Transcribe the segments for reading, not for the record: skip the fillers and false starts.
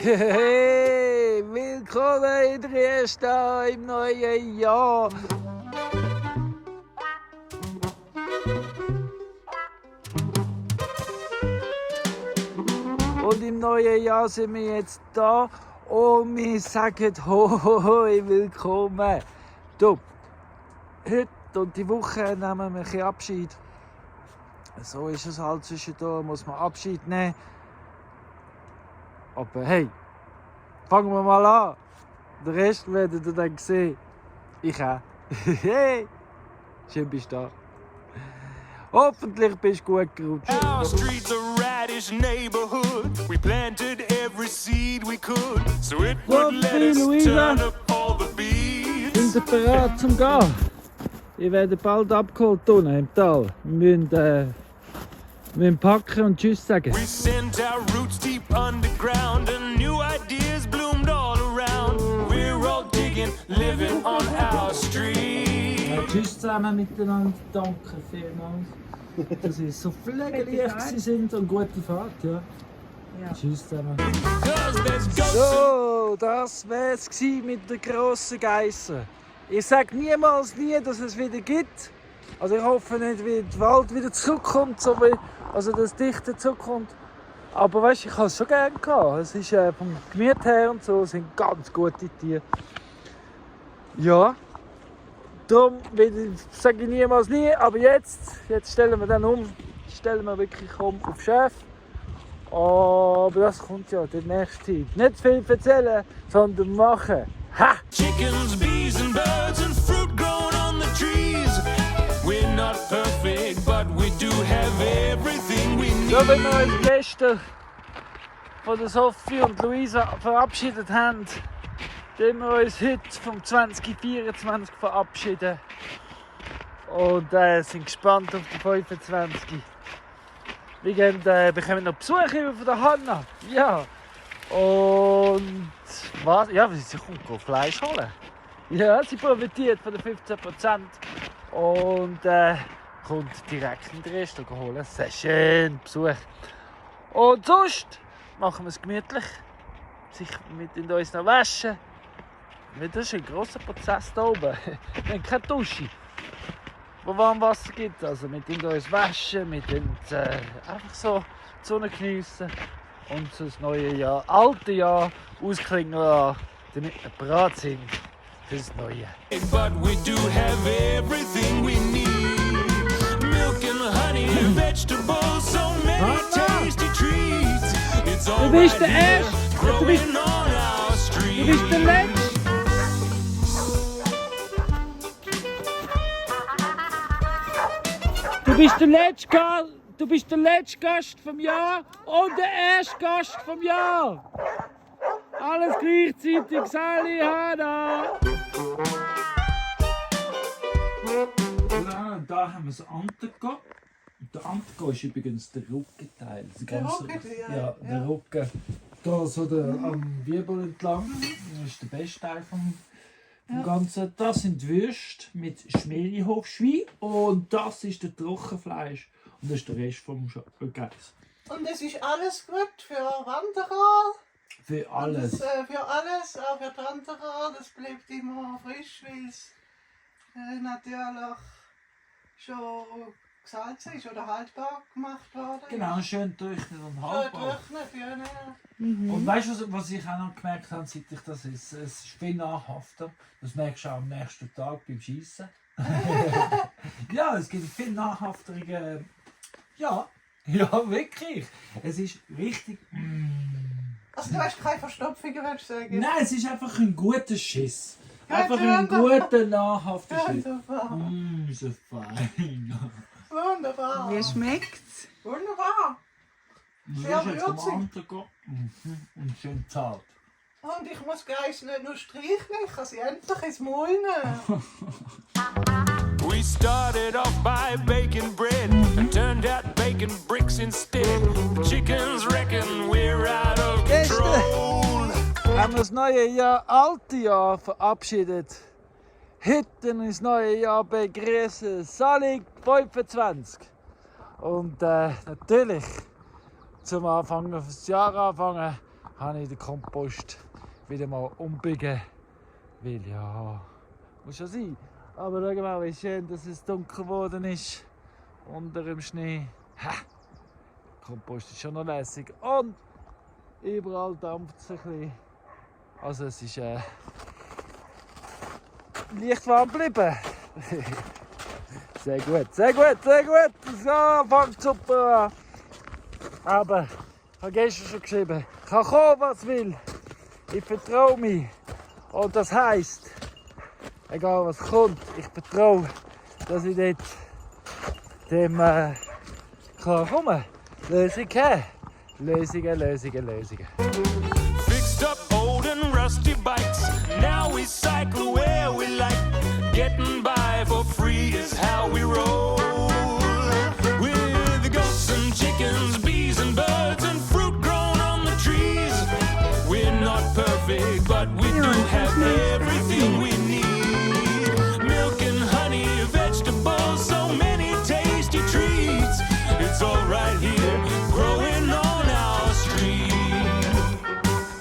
Hey, willkommen in Dresden im neuen Jahr. Und im neuen Jahr sind wir jetzt da und wir sagen hoi, willkommen. Du, heute und die Woche nehmen wir ein bisschen Abschied. So ist es halt, zwischendurch muss man Abschied nehmen. Aber hey, fangen wir mal an. Den Rest werdet ihr dann sehen. Ich auch. Hey, schön bist du da. Hoffentlich bist du gut gerutscht. Our street's a radish neighborhood. We planted every seed we could, so it would let us turn up all the beats. Sind ihr bereit zum Gehen? Ich werde bald abgeholt unten im Tal. Wir müssen packen und Tschüss sagen. We sent our roots deep underground, and new ideas bloomed all around. We're all digging, living on our street. Ja, tschüss zusammen miteinander. Danke vielmals, dass ihr so pflegelich sind und gute Fahrt. Ja. Tschüss zusammen. 'Cause there's ghosts So, das wär's gsi mit der grossen Geisse. Ich sage niemals nie, dass es wieder gibt. Also ich hoffe nicht, wie der Wald wieder zurückkommt, so wie, also das Dichte zurückkommt. Aber weißt, ich habe es schon gerne gehabt. Es ist vom Gemüt her und so, sind ganz gute Tiere. Ja, darum sage ich niemals nie, aber jetzt stellen wir dann um. Stellen wir wirklich um auf Chef. Aber das kommt ja die nächste Zeit. Nicht viel erzählen, sondern machen. Ha! chickens, bees and birds and fruit grown on the trees. We're not perfect, but we do have everything we need. So, wenn wir uns gestern von der Sophie und Luisa verabschiedet haben, dann wir uns heute vom 2024 verabschieden. Und sind gespannt auf die 25. Wir bekommen noch Besuch von der Hanna. Ja. Und was? Ja, sie kommt Fleisch holen. Ja, sie profitiert von den 15% und kommt direkt in die Reste holen. Sehr schön Besuch. Und sonst machen wir es gemütlich. Sich mit uns noch waschen. Das ist ein grosser Prozess hier oben. Wir haben keine Dusche, wo warm Wasser gibt. Also mit uns waschen, mit uns einfach so die Sonne geniessen. Und das neue Jahr, alte Jahr ausklingen lassen, damit wir bereit sind für das neue. But we do have everything we need. Milk and honey, vegetables, so many tasty treats. It's all Du bist right der here, Erste. growing on our street. Du bist der Letzte. Du bist der letzte Gast vom Jahr und der erste Gast vom Jahr. Alles gleichzeitig. Sali, Hanna. Da haben wir das Antico. Der Antico ist übrigens der Rückenteil. Der Rücken? Ja, der Rücken. Da so am Wirbel entlang. Das ist der beste Teil vom Ganzen. Das sind die Würste mit Schmelihofschwein und das ist der Trockenfleisch. Und das ist der Rest vom Geiss. Und es ist alles gut für Wanderer. Für alles. Und das, für alles, auch für die Wanderer. Das bleibt immer frisch, weil es natürlich schon gesalzen ist oder haltbar gemacht worden. Genau, schön getrocknet und Schon haltbar. getrocknet, ja. Und weißt du, was ich auch noch gemerkt habe, seit ich das ist? Es ist viel nahrhafter. Das merkst du auch am nächsten Tag beim Schießen. Ja, es gibt viel nahrhaftere. Ja, wirklich. Es ist richtig. Also du hast keine Verstopfung, würdest du sagen? Nein, es ist einfach ein guter Schiss. Einfach ein guter, nahrhafter Schiss. Wunderbar. So fein. Wunderbar. Wie schmeckt's? Wunderbar. Sehr Das ist jetzt vom würzig. Antico. Und schön zart. Und ich muss Geiss nicht nur streicheln, ich kann sie endlich ins Maul nehmen. We started off by baking bread and turned out baking bricks instead. The chickens reckon we're out of control. Haben wir das neue Jahr, alte Jahr verabschiedet. Heute ins neue Jahr begrüßen. Sali 25. Und natürlich zum Anfang, fürs Jahr anfangen, habe ich den Kompost wieder mal umbiegen. Weil ja, muss schon sein. Aber schau mal, wie schön, dass es dunkel geworden ist. Unter dem Schnee. Ha! Der Kompost ist schon noch lässig. Und überall dampft es ein bisschen. Also es ist leicht warm geblieben. Sehr gut, sehr gut, sehr gut. So, fängt super an. Aber ich habe gestern schon geschrieben, kann kommen, was will. Ich vertraue mich. Und das heisst, egal was kommt, ich vertraue, dass ich dort dem kann kommen. Lösung her. Lösungen, Lösungen, Lösungen. Fixed up old and rusty bikes. Now we cycle where we like. Getting by for free is how we roll. With goats and chickens, bees and birds, and fruit grown on the trees. We're not perfect, but we do have everything we need. Milk and honey, vegetables, so many tasty treats. It's all right here, growing on our street.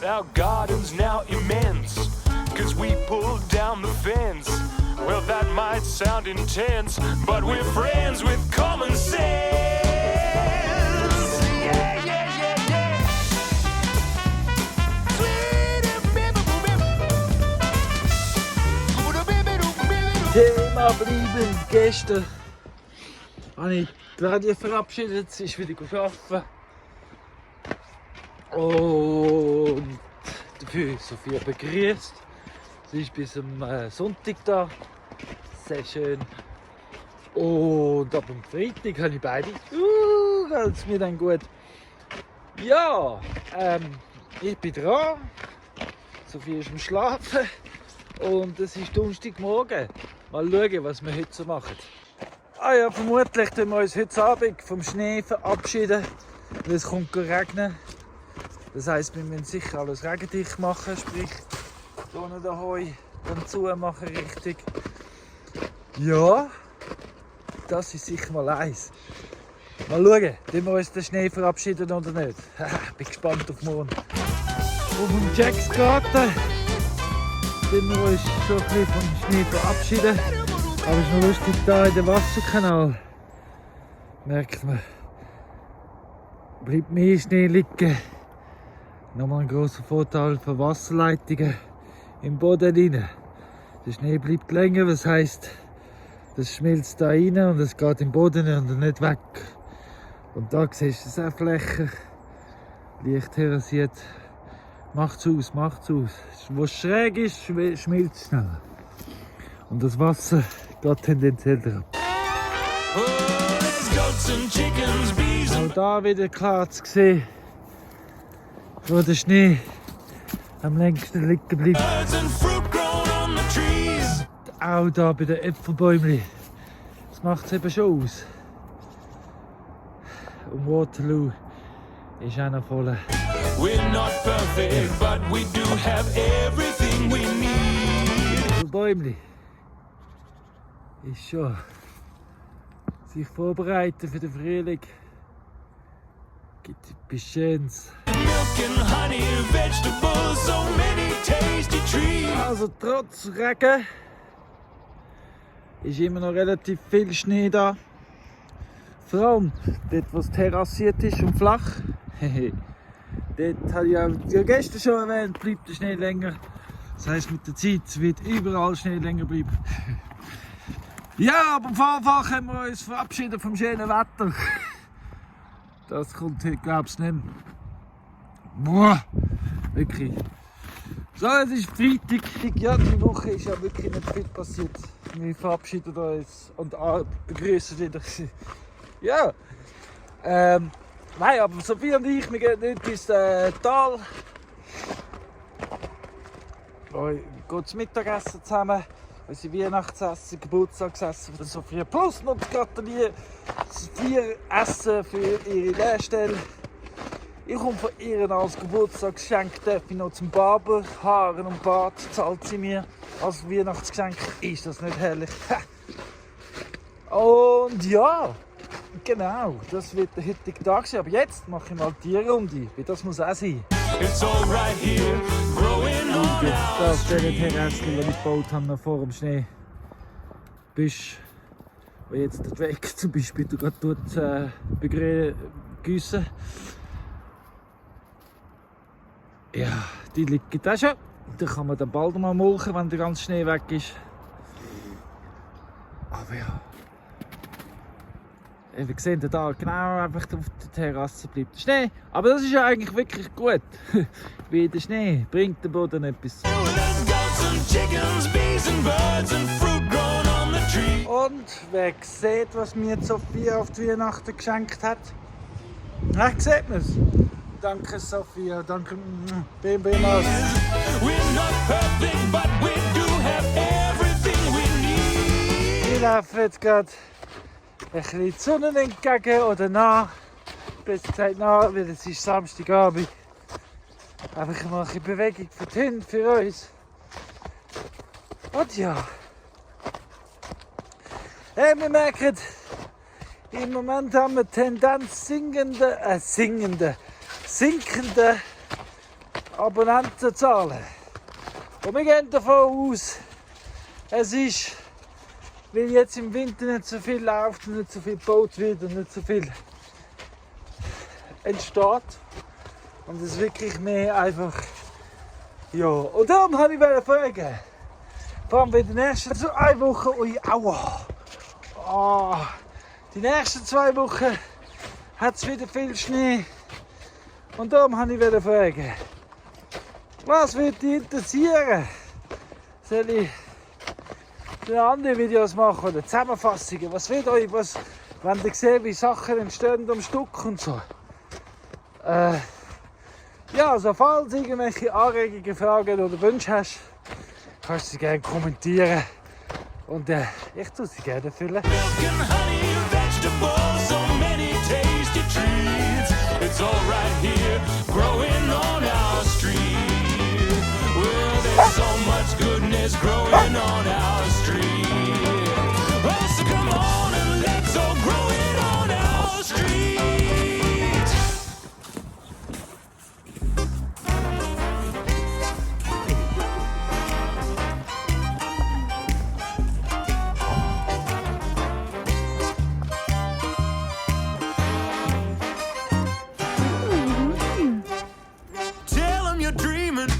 Our garden's now immense, 'cause we pulled down the fence. Well, that might sound intense, but we're friends with common sense. Yeah, yeah, yeah, yeah. Thema bleiben. Gestern habe ich Claudia verabschiedet, sie ist wieder arbeiten. Und dafür Sophia begrüßt. Sie ist bis am Sonntag da. Sehr schön. Und ab dem Freitag habe ich beide. Geht es mir dann gut. Ja, ich bin dran. Sophie ist am Schlafen. Und es ist Donnerstagmorgen. Mal schauen, was wir heute so machen. Ah ja, vermutlich tun wir uns heute Abend vom Schnee verabschieden. Weil es kommt regnen. Das heisst, wir müssen sicher alles regendicht machen. Sprich, hier den Heu dann zumachen richtig. Ja, das ist sicher mal eins. Mal schauen, ob wir uns den Schnee verabschieden oder nicht. Ich bin gespannt auf morgen. Auf dem Jacks Garten tun wir uns schon ein bisschen vom Schnee verabschieden. Aber es ist noch lustig, hier in dem Wasserkanal merkt man, bleibt mehr Schnee liegen. Nochmal ein grosser Vorteil für Wasserleitungen im Boden rein. Der Schnee bleibt länger, das heisst, das schmilzt da rein und es geht im Boden und nicht weg. Und da siehst du es auch Flächen, leicht terrassiert. Macht's aus, macht's aus. Wo es schräg ist, schmilzt es schneller. Und das Wasser geht tendenziell drauf. Auch da wieder klar zu sehen, wo der Schnee am längsten liegen bleibt. Auch da bei den Äpfelbäumchen. Das macht es eben schon aus. Und Waterloo ist auch noch voll. We're not perfect, but we do have everything we need. Äpfelbäumchen ist schon sich vorbereiten für den Frühling. Gibt etwas Schönes. Milk and honey, vegetables, so many tasty treats. Also trotz Regen ist immer noch relativ viel Schnee da. Vor allem dort, wo es terrassiert ist und flach. Dort habe ich ja gestern schon erwähnt, bleibt der Schnee länger. Das heisst, mit der Zeit wird überall Schnee länger bleiben. Ja, aber auf jeden Fall können wir uns verabschieden vom schönen Wetter. Das kommt heute, glaube ich, nicht mehr. Boah, wirklich. So, es ist Freitag. Ja, die Woche ist ja wirklich nicht viel passiert. Wir verabschieden uns und begrüßen wieder. Ja. Nein, aber Sophie und ich, wir gehen nicht ins Tal. Wir gehen zum Mittagessen zusammen. Unser Weihnachtsessen, Geburtstagsessen von Sophia Plus. Und gratuliere Sophia Essen für ihre Lehrstelle. Ich komme von ihr als Geburtstagsgeschenk, darf ich noch zum Barber, Haaren und Bart zahlt sie mir als Weihnachtsgeschenk. Ist das nicht herrlich? Und ja, genau, das wird der heutige Tag sein. Aber jetzt mache ich mal die Runde, weil das muss auch sein. It's all right here, growing on Jetzt our auf dieser street. Terrasse, die ich gebaut habe, noch vor dem Schnee. Bist, wo jetzt der Weg zum Beispiel gerade begüssen. Ja, die liegt da schon. Da kann man dann bald mal mulchen, wenn der ganze Schnee weg ist. Aber ja. Wir sehen da genau einfach auf der Terrasse bleibt der Schnee. Aber das ist ja eigentlich wirklich gut. Wie der Schnee bringt dem Boden etwas. There's goats and chickens, bees and birds and fruit growing on the tree. Und wer sieht, was mir Sophia auf die Weihnachten geschenkt hat? Ja, sieht man es. Danke Sophia, danke vielmals. We're not perfect, but we do have everything we need. Ich laufe jetzt gerade ein bisschen die Sonne entgegen oder nach. Besser gesagt nach, weil es ist Samstagabend. Einfach mal ein bisschen Bewegung für die Hunde, für uns. Und ja. Hey, wir merken, im Moment haben wir Tendenz sinkende Abonnentenzahlen. Und wir gehen davon aus, es ist, weil jetzt im Winter nicht so viel läuft und nicht so viel gebaut wird und nicht so viel entsteht. Und es ist wirklich mehr einfach, ja. Und darum wollte ich fragen, vor allem bei den ersten 2 Wochen, ui, aua. Die nächsten 2 Wochen hat es wieder viel Schnee. Und darum wollte ich fragen, was würde dich interessieren? Soll ich andere Videos machen oder Zusammenfassungen? Was wird euch, wenn ihr seht, wie Sachen entstehen am Stück und so? Ja, also falls du irgendwelche Anregungen, Fragen oder Wünsche hast, kannst du sie gerne kommentieren. Und ich tue sie gerne erfüllen. Milk and honey, vegetables, so many tasty treats. It's all right here, growing on our street. Well, there's so much goodness growing on our street. Well, so come on and let's all grow it on our street. Tell 'em you're dreaming.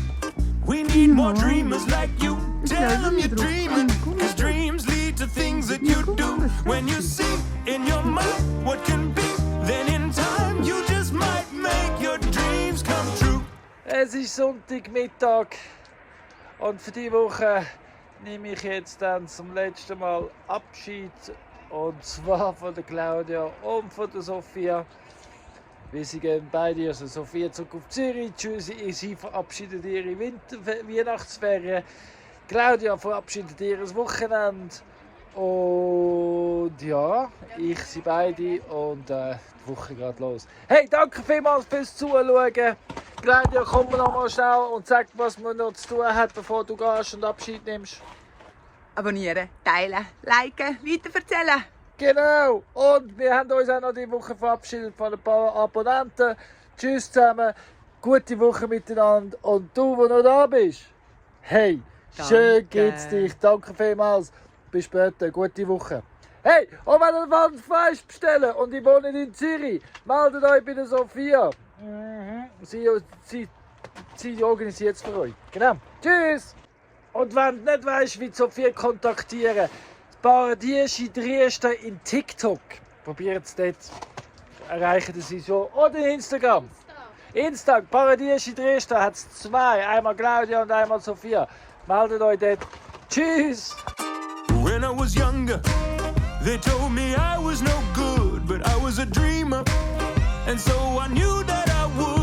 We need more dreamers like you. Tell 'em you're dreaming. 'Cause dreams lead to things that you do. When you see in your mind what can be, then in time you just might make your dreams come true. Es ist Sonntagmittag und für diese Woche nehme ich jetzt dann zum letzten Mal Abschied. Und zwar von der Claudia und von der Sophia. Wir sie gehen beide, also Sophia zurück auf Zürich, sie verabschiedet ihre Weihnachtsferien. Claudia verabschiedet ihr Wochenende. Und ja, ich sie beide und die Woche geht los. Hey, danke vielmals fürs Zuschauen. Claudia, komm noch mal schnell und sag, was man noch zu tun hat, bevor du gehst und Abschied nimmst. Abonnieren, teilen, liken, weiterverzählen. Genau, und wir haben uns auch noch diese Woche verabschiedet von ein paar Abonnenten. Tschüss zusammen, gute Woche miteinander und du, der noch da bist, hey, schön geht's dich, danke vielmals, bis später, gute Woche. Hey, und wenn ihr was Fleisch bestellen und ihr wohnt in Zürich, meldet euch bei der Sophia. Sie organisiert es für euch. Genau, tschüss. Und wenn du nicht weißt, wie die Sophia kontaktieren, Paradiesche Dresden in TikTok. Probiert es dort. Erreichen sie so. Oder Instagram. Insta, Paradiesche Dresden hat es 2. Einmal Claudia und einmal Sophia. Meldet euch dort. Tschüss! When I was younger, they told me I was no good, but I was a dreamer, and so I knew that I would.